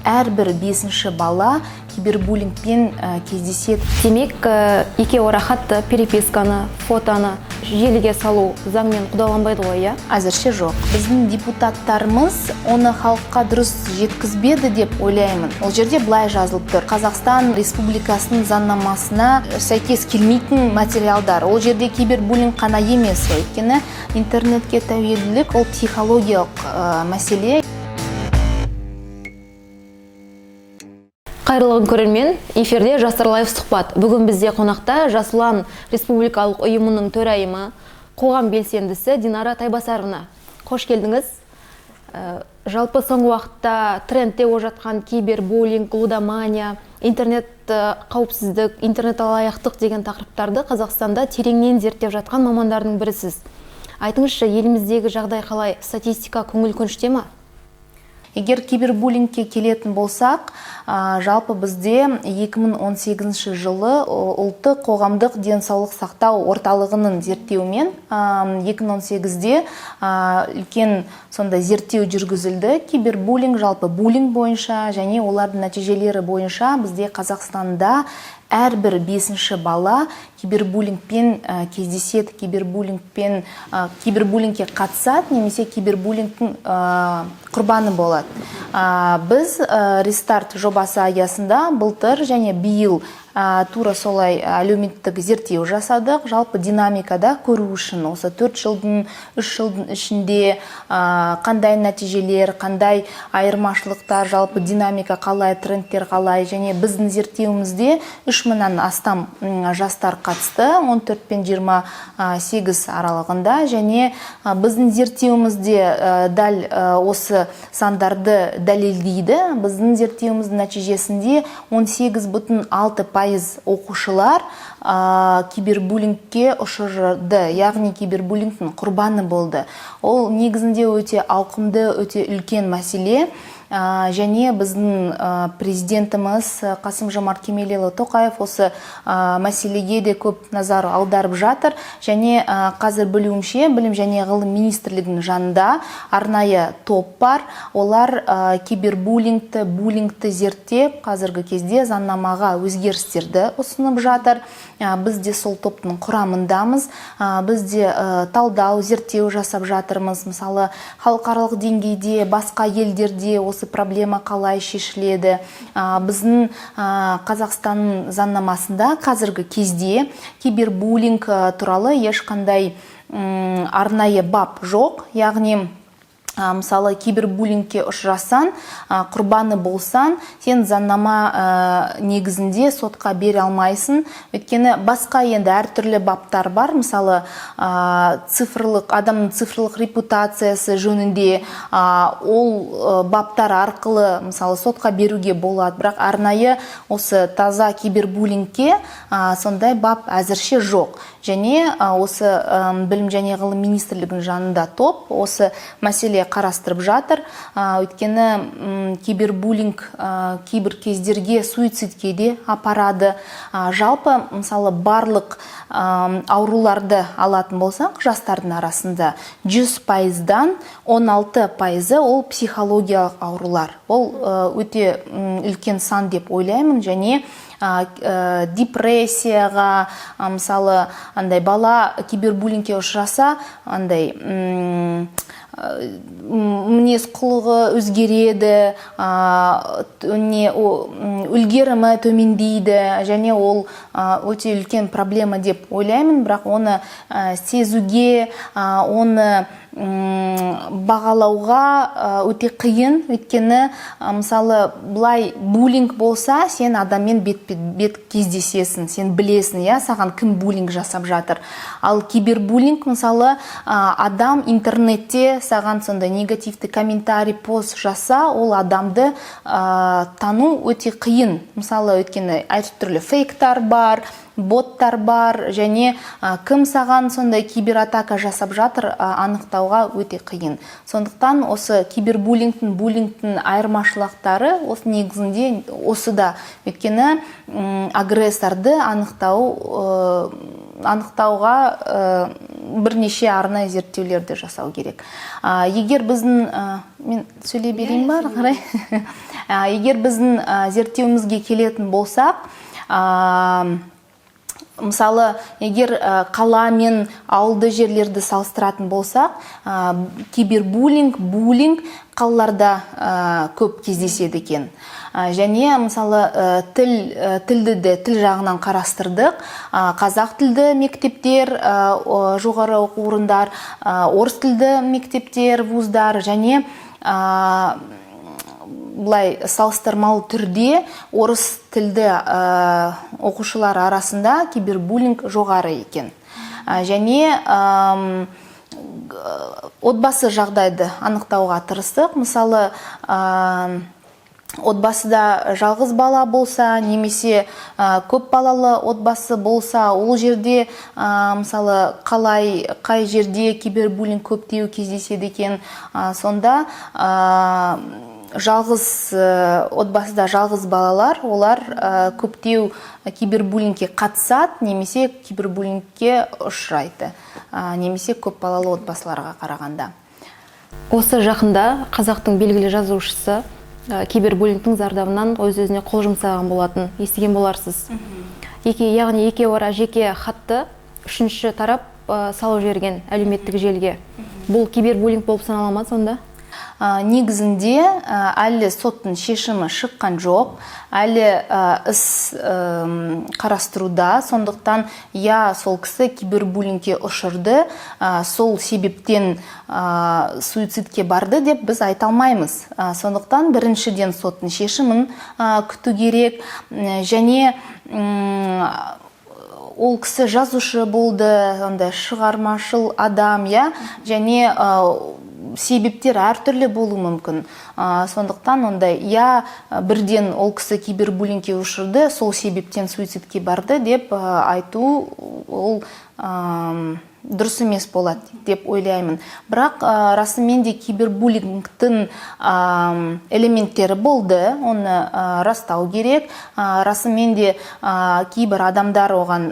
Әрбір бесінші бала кибербуллингпен кездеседі. Демек, екеуара хатты, переписканы, фотоны желіге салу заңмен қудаланбайды ғой, иә? Әзірше жоқ. Біздің депутаттарымыз оны халыққа дұрыс жеткізбеді деп ойлаймын. Ол жерде былай жазылып тұр: Қазақстан Республикасының заңнамасына сәйкес келмейтін материалдар. Ол жерде кибербуллинг қана емес, өйткені интернетке тәуелділік ол психологиялық мәселе. Қайырлы күн, көрермен! Эфирде «Жастар лайв» сұхбат. Бүгін бізде қонақта «Жас ұлан» республикалық ұйымының төрайымы, қоғам белсендісі Динара Тайбасаровна. Қош келдіңіз! Жалпы соңғы уақытта трендте болып жатқан кибербуллинг, лудомания, интернет қауіпсіздік, интернет алаяқтық деген тақырыптарды Қазақстанда тереңнен зерттеп жатқан мамандардың бірісіз. Айтыңызшы, еліміздегі жағдай қалай? Статистика көңіл көншіте ма? Егер кибербуллингке келетін болсақ, жалпы бізде 2018 жылы Ұлттық қоғамдық денсаулық сақтау орталығының зерттеуімен 2018-де үлкен сондай зерттеу жүргізілді кибербуллинг, жалпы буллинг бойынша, және олардың нәтижелері бойынша бізде Қазақстанда әрбір бесінші бала кибербуллингпен кездеседі, кибербуллингке қатысады немесе кибербуллингтің құрбаны болады. Біз «Рестарт» жобасы аясында былтыр және биыл тура солай әлеуметтік зерттеу жасадық, жалпы динамикада көру үшін, осы 4 жылдың, 3 жылдың ішінде қандай нәтижелер, қандай айырмашылықтар, жалпы динамика қалай, трендтер қалай. Және біздің зерттеуімізде 3000-нан астам жастар қатысты, 14 пен 28 аралығында, және біздің зерттеуімізде дәл осы сандарды дәлелдейді. Біздің зерттеуіміздің нәтижесінде 18,6% оқушылар кибербуллингке ұшырады, яғни кибербуллингтің құрбаны болды. Ол негізінде өте ауқымды, өте үлкен мәселе. Және біздің президентіміз Қасым Жомарт Кемелұлы Тоқаев осы мәселеге де көп назар аударып жатыр. Және қазір, білуімше, Білім және ғылым министрлігінің жанында арнайы топ бар. Олар кибербуллингті, буллингті зерттеп, қазіргі кезде заңнамаға өзгерістерді ұсынып жатыр. Біз де сол топтың құрамындамыз. Біз де талдау, зерттеу жасап жатырмыз. Мысалы, халықаралық деңгейде, басқа елдерде осы проблема қалай шешіледі. Біздің Қазақстанның заңнамасында қазіргі кезде кибербуллинг туралы ешқандай арнайы бап жоқ, яғни мысалы, кибербуллингке ұшырасаң, құрбаны болсаң, сен заңнама негізінде сотқа бере алмайсың, өйткені басқа енді әртүрлі баптар бар. Мысалы, цифрлық, адамның цифрлық репутациясы жөнінде ол баптар арқылы, мысалы, сотқа беруге болады, бірақ арнайы осы таза кибербуллингке сондай бап әзірше жоқ. Және осы Білім және ғылым министрлігінің жанында топ осы мәселе қарастырып жатыр. Өйткені кибербуллинг кейбір кездерге суицидке де апарады. Жалпы, мысалы, барлық ауруларды алатын болсақ, жастардың арасында 100%-дан 16%-ы ол психологиялық аурулар. Ол өте үлкен сан деп ойлаймын. Және депрессияға, мысалы, андай бала кибербуллингке ұшыраса, андай мінез құлығы өзгереді, не, үлгерімі төмендейді, және ол өте үлкен проблема деп ойлаймын. Бірақ оны сезуге, оны бағалауға өте қиын, өйткені мысалы, былай буллинг болса, сен адаммен бет бет кездесесің, сен білесің, иә, саған кім буллинг жасап жатыр. Ал кибербуллинг, мысалы, адам интернетте саған сондай негативті комментарий, пост жазса, ол адамды тану өте қиын, мысалы, өйткені әртүрлі фейктар бар, боттар бар, және кім саған сондай кибератака жасап жатыр, анықтауға өте қиын. Сондықтан осы кибербуллингтің, буллингтің айырмашылықтары осы негізінде осыда, өйткені агрессорды анықтауға бірнеше арнайы зерттеулерді жасау керек. Егер біздің, мен сөйлей берейін ба ары қарай? Егер біздің зерттеуімізге келетін болсақ, мысалы, егер қала мен ауылды жерлерді салыстыратын болсақ, кибербуллинг, буллинг қалаларда көп кездеседі екен. Және, мысалы, тілді де тіл жағынан қарастырдық. Қазақ тілді мектептер, жоғары оқу орындар, орыс тілді мектептер, вуздар және былай салыстырмалы түрде орыс тілді оқушылар арасында кибербуллинг жоғары екен. Және отбасы жағдайды анықтауға тырыстық. Мысалы, отбасыда жалғыз бала болса немесе көп балалы отбасы болса, ол жерде, мысалы, қалай, қай жерде кибербуллинг көптеу кездеседі екен. Сонда жалғыз отбасыда жалғыз балалар, олар көптеу кибербуллингке қатысады немесе кибербуллингке ұшырайды, немесе көп балалы отбасыларға қарағанда. Осы жақында қазақтың белгілі жазушысы кибербуллингтің зардабынан өз өзіне қол жұмсаған болатын, естіген боларсыз. Яғни екеуара жеке хатты үшінші тарап салып жіберген әлеуметтік желіге. Бұл кибербуллинг болып санала ма сонда? Негізінде әлі соттың шешімі шыққан жоқ, әлі іс қарастыруда. Сондықтан, я, сол кісі кибербуллингке ұшырды, сол себептен суицидке барды деп біз айта алмаймыз. Сондықтан біріншіден соттың шешімін күту керек. Және ол кісі жазушы болды, андай шығармашыл адам, иә, және себептер әртүрлі болуы мүмкін. Сондықтан ондай, иә, бірден ол кісі кибербуллингке ұшырды, сол себептен суицидке барды деп айту ол дұрыс емес болады деп ойлаймын. Бірақ расымен де кибербуллингтің элементтері болды, оны растау керек. Расымен де кейбір адамдар оған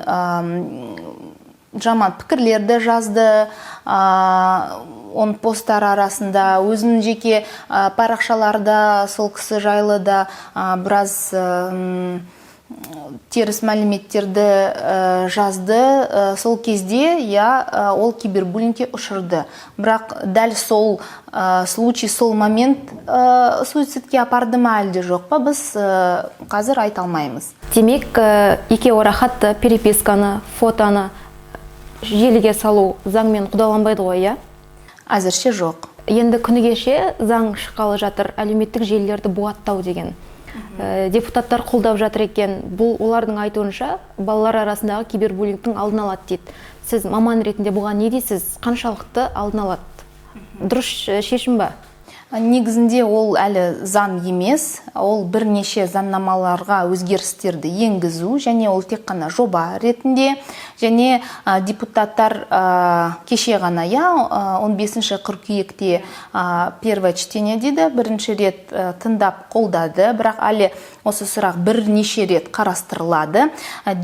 жаман пікірлерді жазды, оның посттары арасында, өзінің жеке парақшаларда сол кісі жайлы да біраз теріс мәліметтерді жазды. Сол кезде, иә, ол кибербуллингке ұшырды, бірақ дәл сол случай, сол момент суицидке апарды ма, әлде жоқ па, біз қазір айта алмаймыз. Демек, екеуара хатты, переписканы, фотоны желіге салу заңмен қудаланбайды ғой, иә? Әзірше жоқ. Енді күні кеше заң шыққалы жатыр, әлеуметтік желілерді бұғаттау деген. Депутаттар қолдап жатыр екен. Бұл, олардың айтуынша, балалар арасындағы кибербуллингтің алдын алады дейді. Сіз маман ретінде бұған не дейсіз? Қаншалықты алдын алады? Дұрыс шешім ба? Негізінде ол әлі заң емес, ол бірнеше заңнамаларға өзгерістерді енгізу және ол тек қана жоба ретінде. Және депутаттар кеше ғана, иә, 15 қыркүйекте первое чтение дейді, бірінші рет тыңдап қолдады, бірақ әлі осы сұрақ бірнеше рет қарастырылады.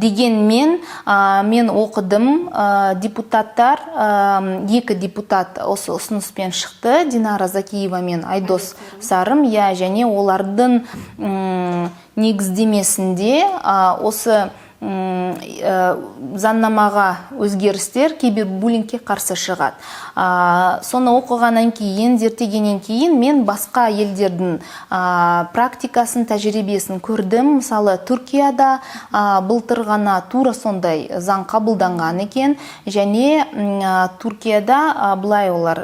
Дегенмен мен оқыдым, депутаттар, екі депутат осы ұсыныспен шықты, Динара Закиева мен Айдос Сарым, иә, және олардың негіздемесінде осы заңнамаға өзгерістер кибербуллингке қарсы шығады. Соны оқығаннан кейін, зерттегеннен кейін мен басқа елдердің практикасын, тәжірибесін көрдім. Мысалы, Түркияда былтыр ғана тура сондай заң қабылданған екен және Түркияда былай олар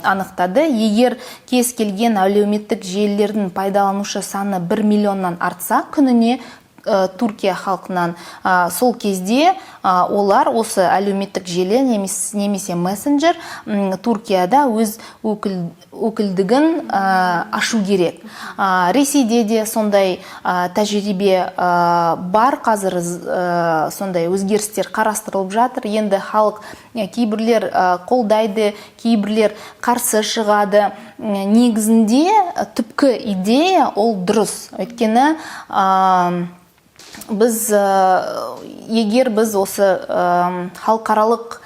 анықтады: егер кез келген әлеуметтік желілердің пайдаланушы саны 1 миллионнан артса күніне Түркия халқынан, сол кезде олар осы әлеуметтік желі немесе мессенджер Түркияда өз өкілдігін ашу керек. Ресейде де сондай тәжірибе бар, қазір сондай өзгерістер қарастырылып жатыр. Енді халық, кейбірлер қолдайды, кейбірлер қарсы шығады. Негізінде түпкі идея ол дұрыс, өйткені біз, егер біз осы халықаралық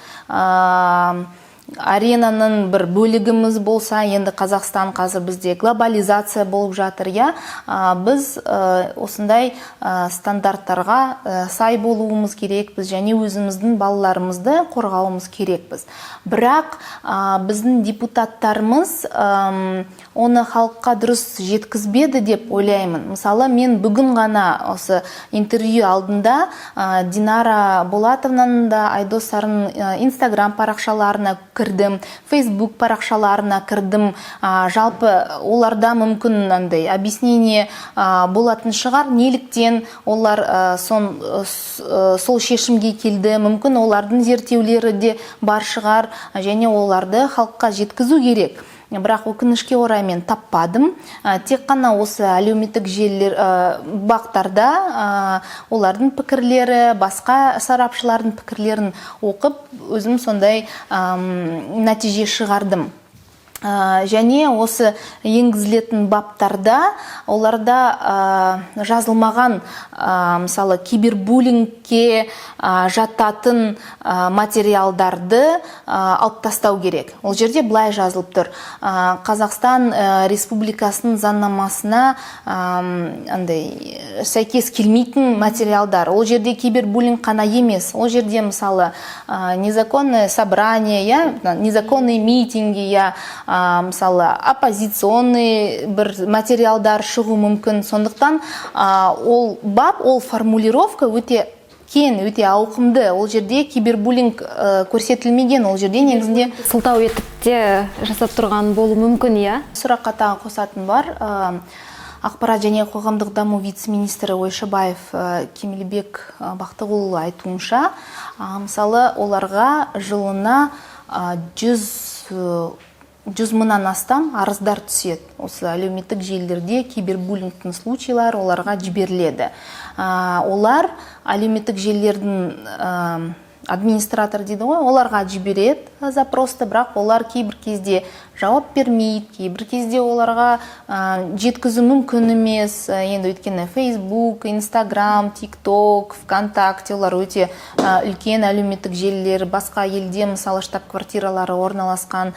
Аренаның бір бөлігіміз болса, енді Қазақстан қазір бізде глобализация болып жатыр, иә, біз осындай стандарттарға сай болуымыз керекпіз және өзіміздің балаларымызды қорғауымыз керекпіз. Бірақ біздің депутаттарымыз оны халыққа дұрыс жеткізбеді деп ойлаймын. Мысалы, мен бүгін ғана осы интервью алдында Динара Болатовнаның да, Айдос Сарының Инстаграм парақшаларына кірдім, Фейсбук парақшаларына кірдім. Жалпы оларда мүмкін андай объяснение болатын шығар, неліктен олар сол шешімге келді. Мүмкін, олардың зерттеулері де бар шығар және оларды халыққа жеткізу керек. Бірақ өкінішке орай, мен таппадым. Тек қана осы әлеуметтік желілер, бақтарда олардың пікірлері, басқа сарапшылардың пікірлерін оқып, өзім сондай нәтиже шығардым. Және осы енгізілетін баптарда оларда жазылмаған, мысалы, кибербуллингке жататын материалдарды алып тастау керек. Ол жерде былай жазылып тұр: Қазақстан Республикасының заңнамасына андай сәйкес келмейтін материалдар. Ол жерде кибербуллинг қана емес, ол жерде, мысалы, незаконное собрание, иә, незаконные митинги, иә, мысалы, оппозиционный бір материалдар шығуы мүмкін. Сондықтан ол бап, ол формулировка өте кең, өте ауқымды. Ол жерде кибербуллинг көрсетілмеген. Ол жерде негізінде Сылтау етіп те жасап тұрған болуы мүмкін, иә? Сұраққа тағы қосатын бар. Ақпарат және қоғамдық даму вице-министрі Ойшыбаев Кемелбек Бақтығұлұлы айтуынша, мысалы, оларға жылына 100 мыңнан астам арыздар түседі. Осы әлеуметтік желілерде кибербуллингтің случайлары оларға жіберіледі. Олар әлеуметтік желілердің администратор дейді ғой, оларға жібереді запросты, бірақ олар кейбір кезде жауап бермейді, кейбір кезде оларға жеткізу мүмкін емес. Енді өйткені Фейсбук, Инстаграм, ТикТок, ВКонтакте, олар өте үлкен әлеуметтік желілер, басқа елде, мысалы, штаб квартиралары орналасқан.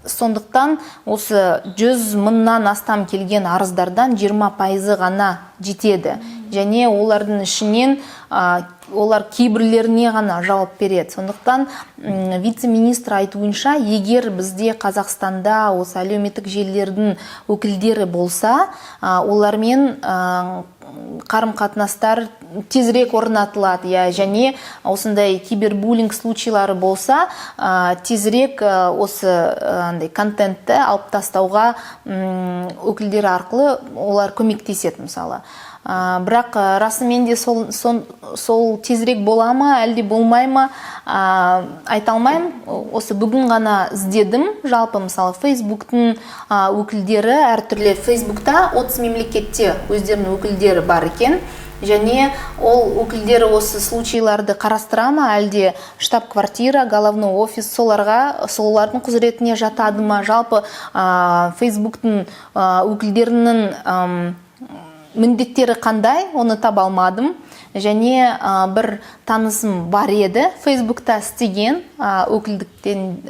Сондықтан осы 100 мыңнан астам келген арыздардан 20%-ы ғана жетеді және олардың ішінен олар кейбірлеріне ғана жауап береді. Сондықтан вице-министр айтуынша, егер бізде Қазақстанда осы әлеуметтік желілердің өкілдері болса, олармен қарым қатынастар тезірек орнатылады, иә, және осындай кибербуллинг случайлары болса, тезірек осы андай контентті алып тастауға өкілдері арқылы олар көмектеседі, мысалы. Бірақ расымен де сол тезірек бола ма, әлде болмай ма, айта алмаймын. Осы бүгін ғана іздедім. Жалпы, мысалы, Фейсбуктың өкілдері әртүрлі, Фейсбукта 30 мемлекетте өздерінің өкілдері бар екен. Және ол өкілдері осы случайларды қарастыра ма, әлде штаб квартира, головной офис соларға, солардың құзыретіне жатады ма? Жалпы Фейсбуктың өкілдерінің міндеттері қандай, оны таба алмадым. Және бір танысым бар еді Фейсбукта істеген, өкілдіктен,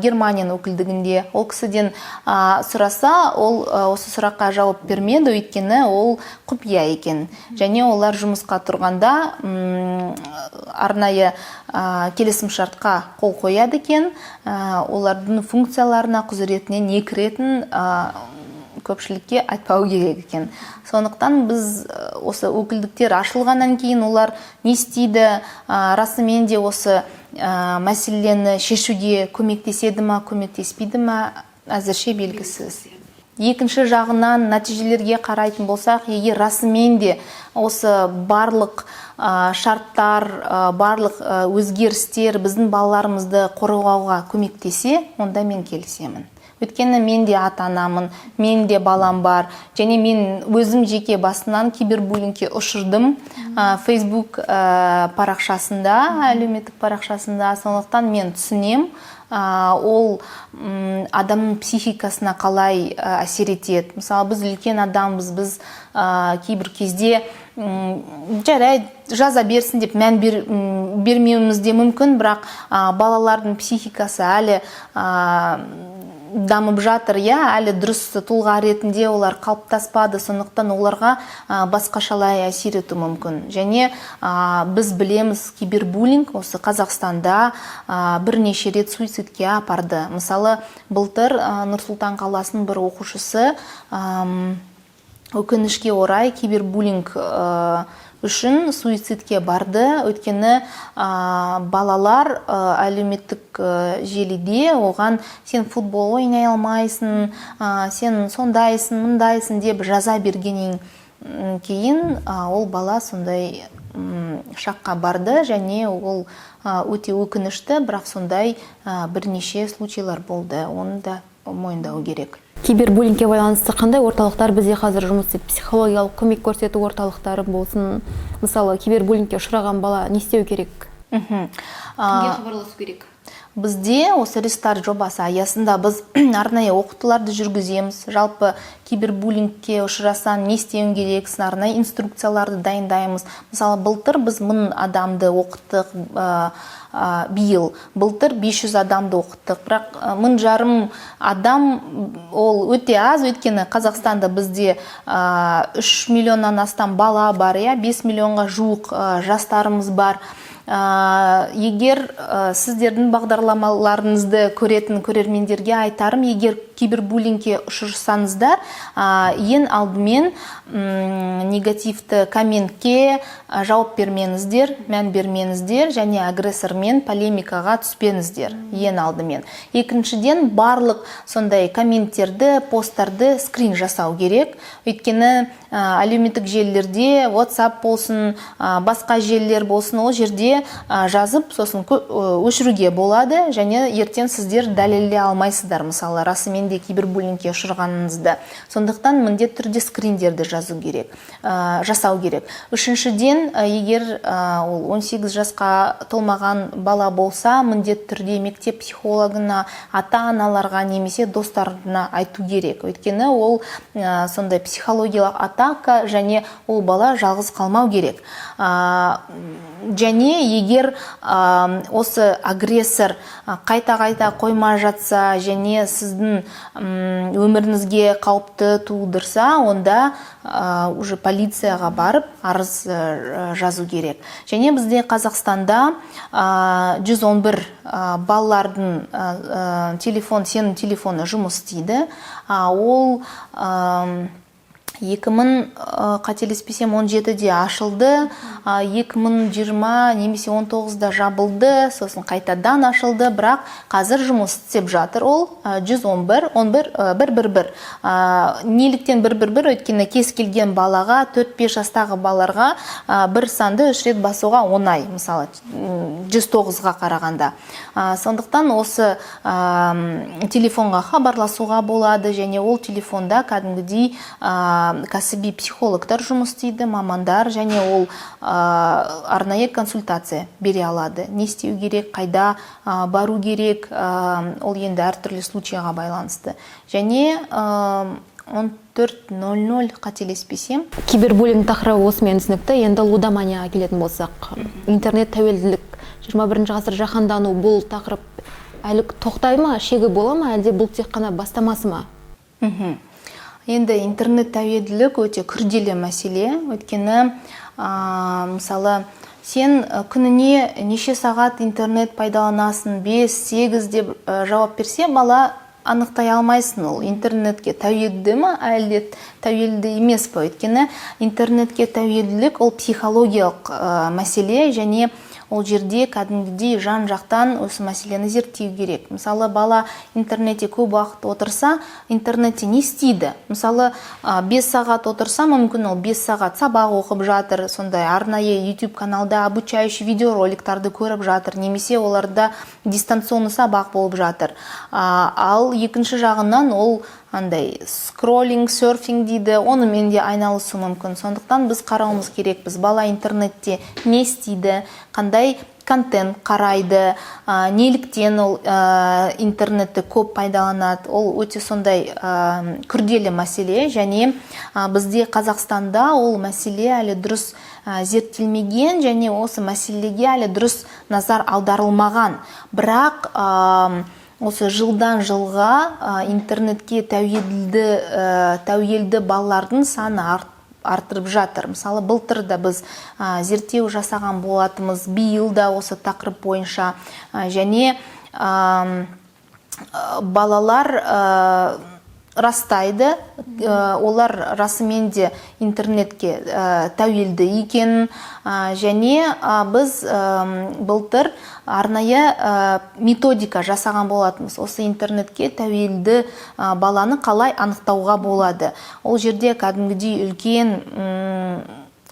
Германияның өкілдігінде. Ол кісіден сұраса, ол осы сұраққа жауап бермеді, өйткені ол құпия екен. Және олар жұмысқа тұрғанда арнайы келісімшартқа қол қояды екен, олардың функцияларына, құзыретіне не кіретінін көпшілікке айтпау керек екен. Сондықтан біз осы өкілдіктер ашылғаннан кейін олар не істейді, расымен де осы мәселені шешуге көмектеседі ма, көмектеспейді ма, әзірше белгісіз. Екінші жағынан, нәтижелерге қарайтын болсақ, егер расымен де осы барлық шарттар, барлық өзгерістер біздің балаларымызды қорғауға көмектесе, онда мен келісемін. Өйткені мен де ата анамын, мен де балам бар және мен өзім жеке басынан кибербуллингке ұшырдым Фейсбук парақшасында, әлеуметтік парақшасында. Сондықтан мен түсінем, ол адамның психикасына қалай әсер етеді. Мысалы, біз үлкен адамбыз, біз кейбір кезде Жарайды, жаза берсін деп мән бермеуіміз де мүмкін, бірақ балалардың психикасы әлі дамып жатыр, иә, әлі дұрыс тұлға ретінде олар қалыптаспады, сондықтан оларға басқашалай әсер ету мүмкін. Және біз білеміз, кибербуллинг осы Қазақстанда бірнеше рет суицидке апарды. Мысалы, былтыр Нұр-Сұлтан қаласының бір оқушысы, өкінішке орай, кибербуллинг үшін суицидке барды, өйткені балалар әлеуметтік желіде оған «Сен футбол ойнай алмайсың, сен сондайсың, мындайсың» деп жаза бергеннен кейін ол бала сондай шаққа барды. Және ол өте өкінішті, бірақ сондай бірнеше случайлар болды, оны да мойындау керек. Кибербуллингке байланысты қандай орталықтар бізде қазір жұмыс істейді? Психологиялық көмек көрсету орталықтары болсын. Мысалы, кибербуллингке ұшыраған бала не істеу керек? Кімге хабарласу керек? Бізде осы «Рестарт» жобасы аясында біз арнайы оқытуларды жүргіземіз. Жалпы, кибербуллингке ұшырасаң, не істеуің керексің, арнайы инструкцияларды дайындаймыз. Мысалы, былтыр біз 1000 адамды оқыттық, биыл, былтыр 500 адамды оқыттық, бірақ 1500 адам ол өте аз, өйткені Қазақстанда бізде 3 миллионнан астам бала бар, иә, 5 миллионға жуық жастарымыз бар. Егер сіздердің бағдарламаларыңызды көретін көрермендерге айтарым: егер кибербуллингке ұшырасаңыздар, ең алдымен негативті комментке жауап бермеңіздер, мән бермеңіздер және агрессормен полемикаға түспеңіздер ең алдымен. Екіншіден, барлық сондай комменттерді, посттарды скрин жасау керек, өйткені әлеуметтік желілерде, WhatsApp болсын, басқа желілер болсын, ол жерде жазып, сосын өшіруге болады және ертең сіздер дәлелдей алмайсыздар, мысалы, расымен де кибербуллингке ұшырағаныңызды. Сондықтан міндетті түрде скриндерді жазу керек, жасау керек. Үшіншіден, егер ол 18 жасқа толмаған бала болса, міндетті түрде мектеп психологына, ата аналарға немесе достарына айту керек, өйткені ол сондай психологиялық атака және ол бала жалғыз қалмау керек. Және егер осы агрессор қайта-қайта қоймай жатса және сіздің өміріңізге қауіпті тудырса, онда уже полицияға барып арыз жазу керек. Және бізде Қазақстанда 111 балалардың телефон, сенім телефоны жұмыс істейді. Ол 2000, қателеспесем, 17-де ашылды, 2020 немесе 19-да жабылды, сосын қайтадан ашылды, бірақ қазір жұмыс істеп жатыр ол. 111 11 111. Неліктен 111? Өйткені кез келген балаға, 4-5 жастағы балаларға бір санды үш рет басуға оңай, мысалы, 109-ға қарағанда. Сондықтан осы телефонға хабарласуға болады және ол телефонда кәдімгідей кәсіби психологтар жұмыс істейді, мамандар, және ол арнайы консультация бере алады: не істеу керек, қайда бару керек, ол енді әртүрлі случайға байланысты. Және 14.00, қателеспесем. Кибербуллинг тақырыбы осымен түсінікті. Енді лудоманияға келетін болсақ, интернет тәуелділік, 21 ғасыр, жаһандану, бұл тақырып әлі тоқтай ма, шегі бола ма, әлде бұл тек қана бастамасы ма? Енді интернет тәуелділік өте күрделі мәселе, өйткені мысалы, сен күніне неше сағат интернет пайдаланасың, 5-8 деп жауап берсе, бала, анықтай алмайсың, ол интернетке тәуелді ма, әлде тәуелді емес па, өйткені интернетке тәуелділік ол психологиялық мәселе және ол жерде кәдімгідей жан жақтан осы мәселені зерттеу керек. Мысалы, бала интернетте көп уақыт отырса, интернетте не істейді? Мысалы, 5 сағат отырса, мүмкін, ол 5 сағат сабақ оқып жатыр, сондай арнайы YouTube каналда обучающий видеороликтарды көріп жатыр немесе оларда дистанционный сабақ болып жатыр. Ал екінші жағынан ол андай скроллинг, серфинг дейді, онымен де айналысуы мүмкін. Сондықтан біз қарауымыз керекпіз, бала интернетте не істейді, қандай контент қарайды, неліктен ол интернетті көп пайдаланады. Ол өте сондай күрделі мәселе, және бізде Қазақстанда ол мәселе әлі дұрыс зерттелмеген және осы мәселеге әлі дұрыс назар аударылмаған. Бірақ осы жылдан жылға интернетке тәуелді балалардың саны арттырып жатыр. Мысалы, былтыр да біз зерттеу жасаған болатынбыз, биыл да осы тақырып бойынша. Және балалар растайды, олар расымен де интернетке тәуелді екенін. Және біз былтыр арнайы методика жасаған болатынбыз, осы интернетке тәуелді баланы қалай анықтауға болады. Ол жерде кәдімгідей үлкен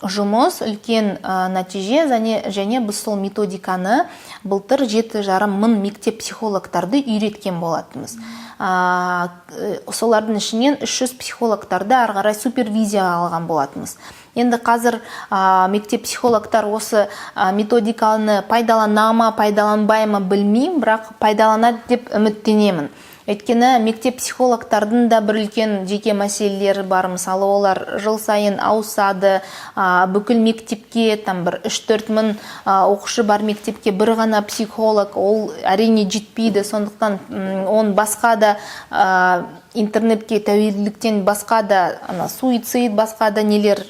жұмыс, үлкен нәтиже, және біз сол методиканы былтыр 7,5 мың мектеп психологтарды үйреткен болатынбыз. Солардың ішінен 300 психологтарды ары қарай супервизияға алған болатынбыз. Енді қазір мектеп психологтар осы методиканы пайдалана ма, пайдаланбай ма, білмеймін, бірақ пайдаланады деп үміттенемін. Өйткені мектеп психологтардың да бір үлкен жеке мәселелері бар. Мысалы, олар жыл сайын ауысады, бүкіл мектепке, там бір 3-4 мың оқушы бар мектепке бір ғана психолог, ол әрине жетпейді. Сондықтан оның басқа да интернетке тәуелділіктен басқа да ана суицид, басқа да нелер,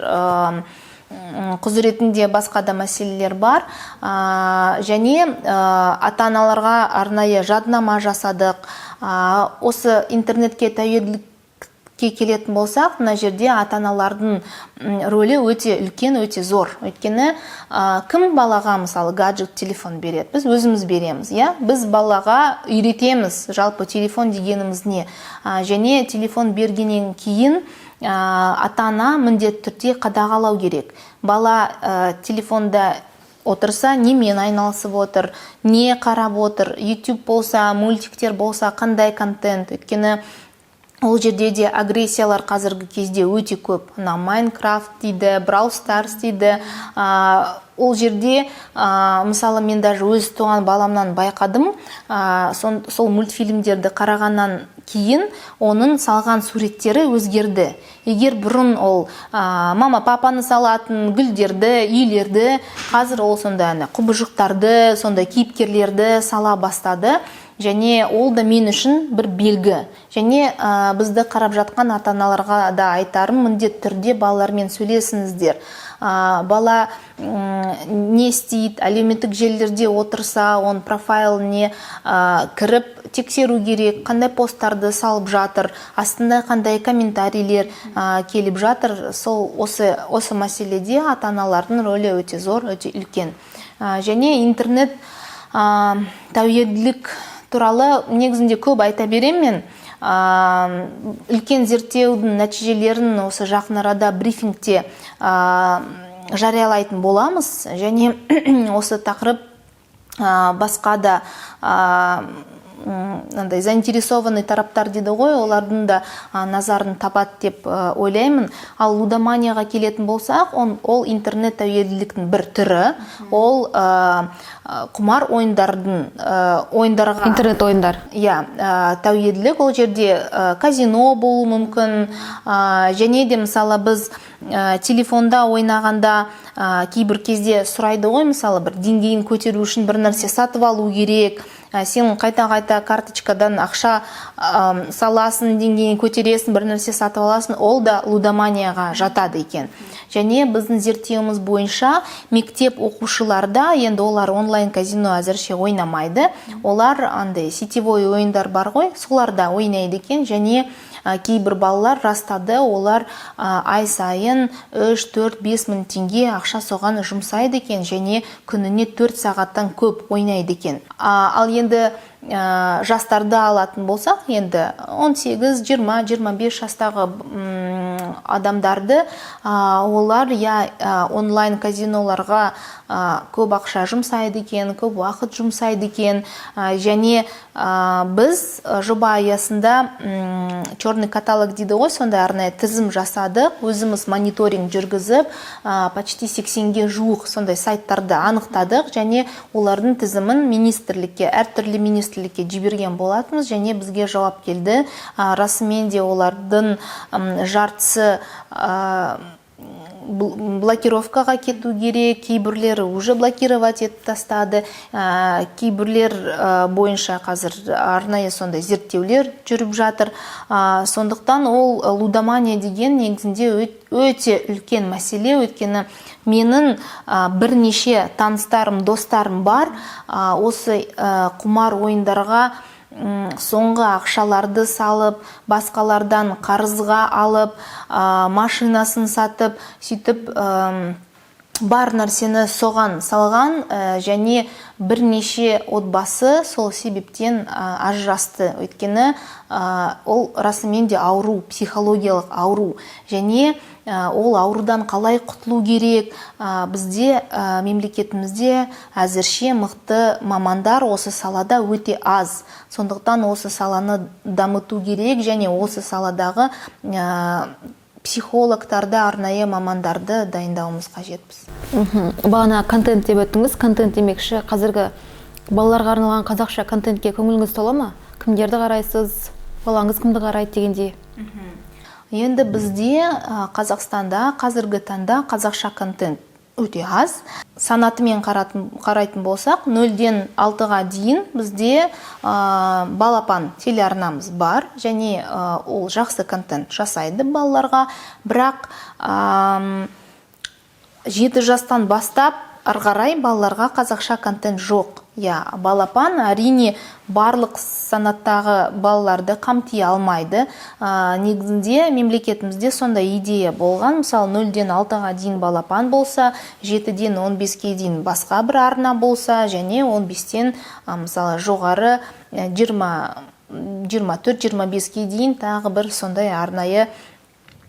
құзыретінде басқа да мәселелер бар. Және ата аналарға арнайы жаднама жасадық. Осы интернетке тәуелділікке келетін болсақ, мына жерде ата аналардың рөлі өте үлкен, өте зор. Өйткені кім балаға, мысалы, гаджет, телефон береді? Біз өзіміз береміз, иә. Біз балаға үйретеміз жалпы телефон дегеніміз не. Және телефон бергеннен кейін ата ана міндетті түрде қадағалау керек: бала телефонда отырса, немен айналысып отыр, не қарап отыр, YouTube болса, мультиктер болса, қандай контент. Өйткені ол жерде де агрессиялар қазіргі кезде өте көп. Мына Майнкрафт дейді, Brawl Stars дейді. Ол жерде мысалы, мен даже өз туған баламнан байқадым, сол мультфильмдерді қарағаннан кейін оның салған суреттері өзгерді. Егер бұрын ол мама, папаны салатын, гүлдерді, үйлерді, қазір ол сондай ана құбыжықтарды, сондай кейіпкерлерді сала бастады. Және ол да мен үшін бір белгі. Және бізді қарап жатқан ата аналарға да айтарым: міндетті түрде балалармен сөйлесіңіздер. Бала не істейді, әлеуметтік желілерде отырса, оның профайліне кіріп тексеру керек, қандай посттарды салып жатыр, астында қандай комментарийлер келіп жатыр. Сол осы мәселеде ата аналардың рөлі өте зор, өте үлкен. Және интернет тәуелділік туралы негізінде көп айта беремін мен. Үлкен зерттеудің нәтижелерін осы жақын арада брифингте жариялайтын боламыз. Және осы тақырып басқа да мынандай заинтересованный тараптар дейді ғой, олардың да назарын табады деп ойлаймын. Ал лудоманияға келетін болсақ, ол интернет тәуелділіктің бір түрі. Ол құмар ойындардың, ойындарға Интернет ойындар. Иә, тәуелділік. Ол жерде казино болуы мүмкін. Және де, мысалы, біз телефонда ойнағанда кейбір кезде сұрайды ғой, мысалы, бір деңгейін көтеру үшін бір нәрсе сатып алу керек. Сен қайта-қайта карточкадан ақша саласың, деңгейін көтересің, бір нәрсе сатып аласың, ол да лудоманияға жатады екен. Және біздің зерттеуіміз бойынша, мектеп оқушыларда, енді олар онлайн казино әзірше ойнамайды, олар андай сетевой ойындар бар ғой, соларда ойнайды екен. Және кейбір балалар растады, олар ай сайын 3, 4, 5 мың теңге ақша соған жұмсайды екен және күніне 4 сағаттан көп ойнайды екен. Ал енді жастарды алатын болсақ, енді 18, 20, 25 жастағы Адамдарды, олар, иә, онлайн казиноларға көп ақша жұмсайды екен, көп уақыт жұмсайды екен. Және біз жоба аясында черный каталог дейді ғой, сондай арнайы тізім жасадық, өзіміз мониторинг жүргізіп, почти 80-ге жуық сондай сайттарды анықтадық және олардың тізімін министрлікке, әртүрлі министрлікке жіберген болатынбыз. Және бізге жауап келді. Расымен де олардың жартысы блокировкаға кету керек, кейбіреулері уже блокировать етіп тастады, кейбіреулер бойынша қазір арнайы сондай зерттеулер жүріп жатыр. Сондықтан ол лудомания деген негізінде өте үлкен мәселе, өйткені менің бірнеше таныстарым, достарым бар, осы құмар ойындарға соңғы ақшаларды салып, басқалардан қарызға алып, машинасын сатып, сөйтіп бар нәрсені соған салған, және бірнеше отбасы сол себептен ажырасты, өйткені ол расымен де ауру, психологиялық ауру. Және ол аурудан қалай құтылу керек? Бізде, мемлекетімізде әзірше мықты мамандар осы салада өте аз. Сондықтан осы саланы дамыту керек және осы саладағы психологтарды, арнайы мамандарды дайындауымыз қажетпіз. Бағана контент деп өттіңіз. Контент демекші, қазіргі балаларға арналған қазақша контентке көңіліңіз тола ма? Кімдерді қарайсыз, балаңыз кімді қарайды дегендей? Енді бізде, Қазақстанда қазіргі таңда қазақша контент өте аз. Санатымен қарайтын болсақ, 0-ден 6-ға дейін бізде Балапан телеарнамыз бар және ол жақсы контент жасайды балаларға. Бірақ 7 жастан бастап ары қарай балаларға қазақша контент жоқ. Иә, Балапан, әрине, барлық санаттағы балаларды қамти алмайды. Негізінде мемлекетімізде сондай идея болған: мысалы, 0-ден 6-ға дейін Балапан болса, 7-ден 15-ке дейін басқа бір арна болса және 15-тен, мысалы, жоғары, 20, 24, 25-ке дейін тағы бір сондай арнайы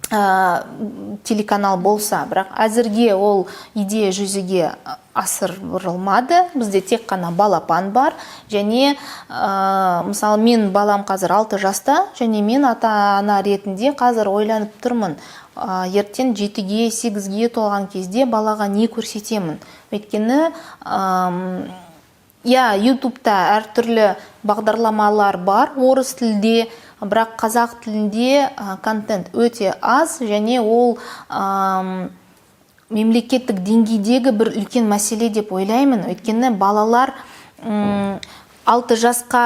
телеканал болса. Бірақ әзірге ол идея жүзеге асырылмады. Бізде тек қана Балапан бар. Және мысалы, мен балам қазір 6 жаста және мен ата ана ретінде қазір ойланып тұрмын: ертең 7-ге, 8-ге толған кезде балаға не көрсетемін? Өйткені иә, Ютубта әртүрлі бағдарламалар бар орыс тілде, бірақ қазақ тілінде контент өте аз. Және ол мемлекеттік деңгейдегі бір үлкен мәселе деп ойлаймын, өйткені балалар 6 жасқа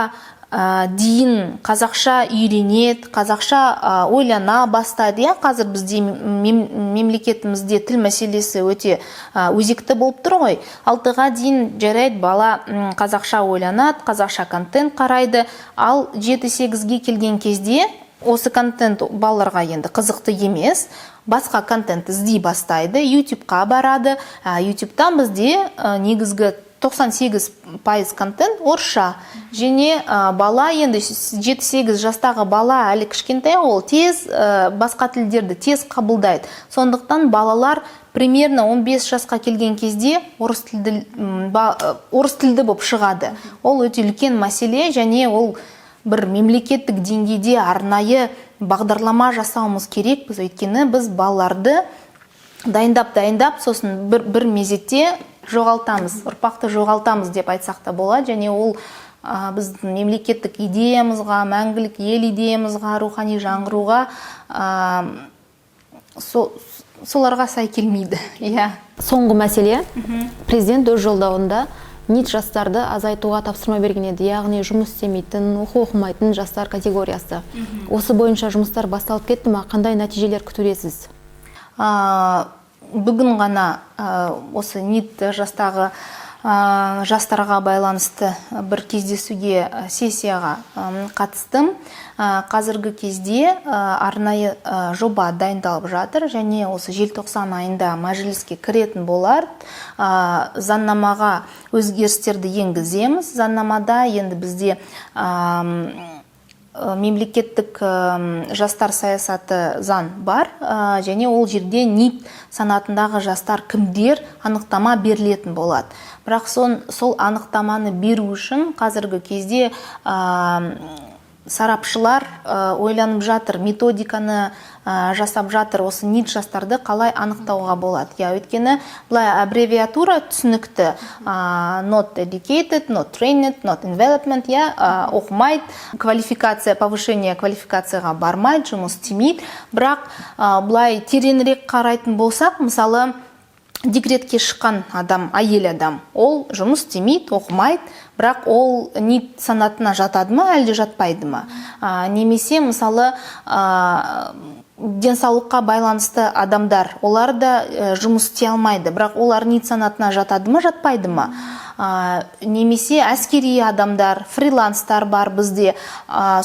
дейін қазақша үйренеді, қазақша ойлана бастайды. Иә, қазір бізде мемлекетімізде тіл мәселесі өте өзекті болып тұр ғой. 6-ға дейін жарайды, бала қазақша ойланады, қазақша контент қарайды. Ал 7-8-ге келген кезде осы контент балаларға енді қызықты емес, басқа контент іздей бастайды, Ютубқа барады. Ютубтан бізде негізгі 98% контент орысша. Және бала енді, 7-8 жастағы бала әлі кішкентай, ол тез басқа тілдерді тез қабылдайды. Сондықтан балалар примерно 15 жасқа келген кезде орыс тілді болып шығады. Ол өте үлкен мәселе және ол бір мемлекеттік деңгейде арнайы бағдарлама жасауымыз керекпіз, өйткені біз балаларды дайындап, дайындап, сосын бір мезетте жоғалтамыз, ұрпақты жоғалтамыз деп айтсақ та болады. Және ол біздің мемлекеттік идеямызға, Мәңгілік ел идеямызға, рухани жаңғыруға, соларға сай келмейді, иә. Соңғы мәселе. Президент өз жолдауында НИТ жастарды азайтуға тапсырма берген еді, яғни жұмыс істемейтін, оқу оқымайтын жастар категориясы. Осы бойынша жұмыстар басталып кетті ма? Қандай нәтижелер күтудесіз? Бүгін ғана осы НИТ жастағы жастарға байланысты бір кездесуге, сессияға қатыстым. Қазіргі кезде арнайы жоба дайындалып жатыр және осы желтоқсан айында мәжіліске кіретін болар. Заңнамаға өзгерістерді енгіземіз. Заңнамада енді бізде Мемлекеттік жастар саясаты заң бар, және ол жерде NEET санатындағы жастар кімдер, анықтама берілетін болады. Бірақ сол анықтаманы беру үшін қазіргі кезде сарапшылар ойланып жатыр, методиканы жасап жатыр, осы NEET жастарды қалай анықтауға болады. Иә, өйткені былай аббревиатура түсінікті: not educated, not trained, not in development, иә, оқымайды, квалификация, повышение квалификацияға бармайды, жұмыс істемейді. Бірақ былай тереңірек қарайтын болсақ, мысалы, декретке шыққан адам, әйел адам, ол жұмыс істемейді, оқымайды, бірақ ол NEET санатына жатады ма, әлде жатпайды ма? Немесе, мысалы, денсаулыққа байланысты адамдар, олар да жұмыс істей алмайды, бірақ олар NEET санатына жатады ма, жатпайды ма? Немесе әскери адамдар, фриланстар бар бізде.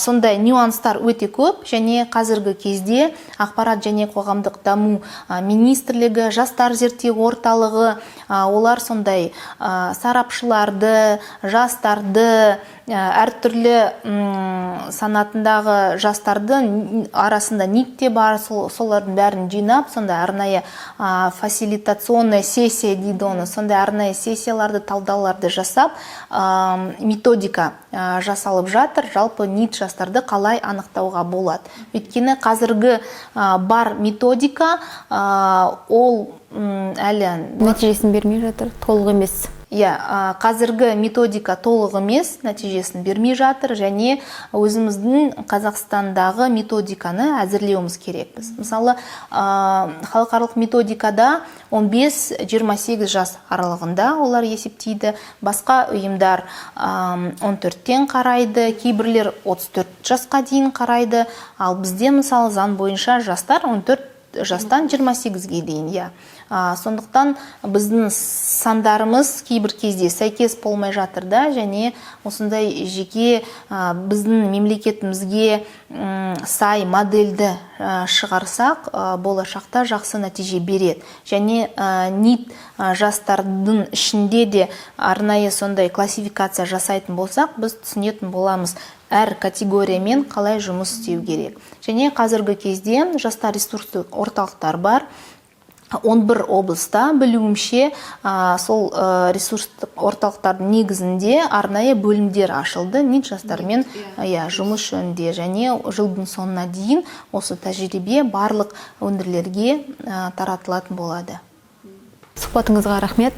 Сондай нюанстар өте көп. Және қазіргі кезде Ақпарат және қоғамдық даму министрлігі, Жастар зерттеу орталығы, олар сондай сарапшыларды, жастарды, әртүрлі санатындағы жастардың арасында NEET те бар, солардың бәрін жинап, сондай арнайы фасилитационная сессия дейді оны, сондай арнайы сессияларды, талдауларды жасап, методика жасалып жатыр, жалпы NEET жастарды қалай анықтауға болады. Өйткені қазіргі бар методика, ол әлі нәтижесін бермей жатыр, толық емес. Иә, қазіргі методика толық емес, нәтижесін бермей жатыр, және өзіміздің Қазақстандағы методиканы әзірлеуіміз керекпіз. Мысалы, халықаралық методикада 15-28 жас аралығында олар есептейді, басқа ұйымдар 14-тен қарайды, кейбірлер 34 жасқа дейін қарайды, ал бізде, мысалы, заң бойынша жастар 14 жастан 28-ге дейін, иә. Сондықтан біздің сандарымыз кейбір кезде сәйкес болмай жатыр да, және осындай жеке біздің мемлекетімізге сай модельді шығарсақ, болашақта жақсы нәтиже береді. Және NEET жастардың ішінде де арнайы сондай классификация жасайтын болсақ, біз түсінетін боламыз, әр категориямен қалай жұмыс істеу керек. Және қазіргі кезде жастар ресурстық орталықтар бар 11 облыста, білуімше, сол ресурстық орталықтардың негізінде арнайы бөлімдер ашылды NEET жастармен, иә, жұмыс жөнінде, және жылдың соңына дейін осы тәжірибе барлық өңірлерге таратылатын болады. Сұхбатыңызға рахмет.